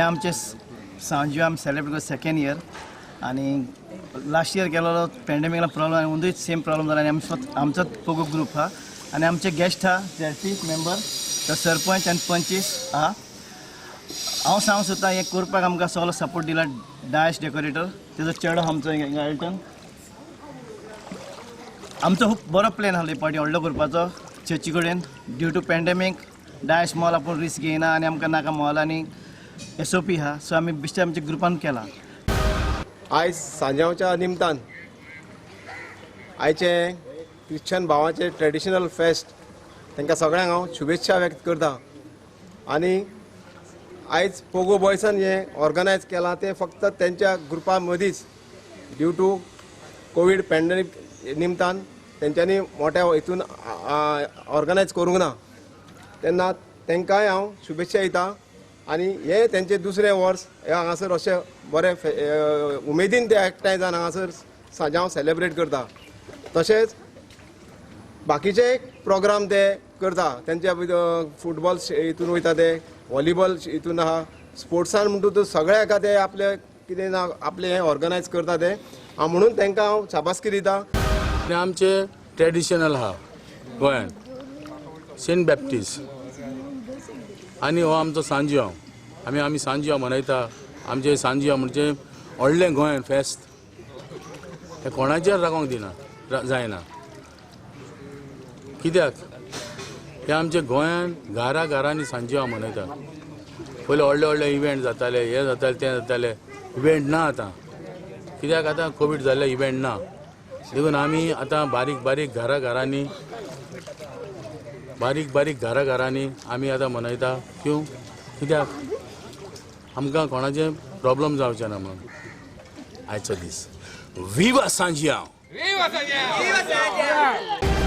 आमचे सांज्यांव आमी सेलेब्रेट करता सेकेंड इयर आनी लास्ट इयर केलेलो पेंडेमिकान प्रॉब्लम आनी अंदूय सेम प्रॉब्लम जाला. आनी आमी आमचोच पोगो ग्रूप आहा आनी आमचे गेस्ट आहा, झेडपी मेंबर, तो सरपंच आनी पंचीस आहा. हांव सांगूंक सोदता, हें करपाक आमकां सगलो सपोर्ट दिला डायस डेकोरेटर, तेजो चेडो आमचो हिंगा एल्टन. आमचो खूब बरो प्लॅन आसलो पार्टी व्हडलो करपाचो चर्ची कडेन. ड्यू टू पेंडेमीक डायस मॉल आपूण रिस्क घेयना आनी आमकां नाका मॉल आनी एसओपी आहा, सो आमी बेश्टे आमच्या ग्रुपान केला. आयज सांजांवच्या निमतान आयचे क्रिश्चन भावांचे ट्रेडिशनल फेस्ट, तांकां सगळ्यांक हांव शुभेच्छा व्यक्त करता. आनी आयज पोगो बॉयसान हें ऑर्गनायज केलां तें फक्त तेंच्या ग्रुपा मदींच. ड्यू टू कोवीड पॅन्डेमीक निमतान तेंच्यांनी मोठ्या हितून ऑर्गनायज करूंक ना, तेन्ना तांकांय हांव शुभेच्छा दिता. आनी हें तेंचें दुसरें वर्स हे हांगासर अशें बरें उमेदीन ते एकठांय जावन हांगासर सांजांव सेलेब्रेट करता. तशेंच बाकीचे प्रोग्राम ते करता, तेंच्या फुटबॉल हितून वयता, ते व्हॉलीबॉल हितून आहा, स्पोर्ट्सान म्हणटूच सगळ्या हेका ते आपले कितें ना आपलें हें ऑर्गनायज करता ते हांव, म्हणून तांकां हांव शाबासकी दिता. आनी आमचे ट्रेडिशनल आहा गोंयान सेंट बॅप्टीस्ट आनी हो आमचो सांजियांव. आमी सांजियांव मनयता. आमचे सांजियांव म्हणजे व्हडलें गोंयान फेस्त, हें कोणाचेर राखोंक दिना जायना. कित्याक हे आमच्या गोंयान घरा घरांनी सांजियांव मनयता. पयलीं व्हडले व्हडले इव्हेंट जाताले, हे जाताले, तें जाताले, इव्हेंट ना आतां. कित्याक आतां कोवीड जाल्ले इव्हेंट ना, देखून आमी आतां बारीक बारीक घरा घरांनी, बारीक बारीक घरा घरांनी आमी आतां मनयता. क्यों कित्याक आमकां कोणाचें प्रॉब्लम जावचें ना म्हणून. आयचो दीस विवा सांजियांव. Viva Santiago!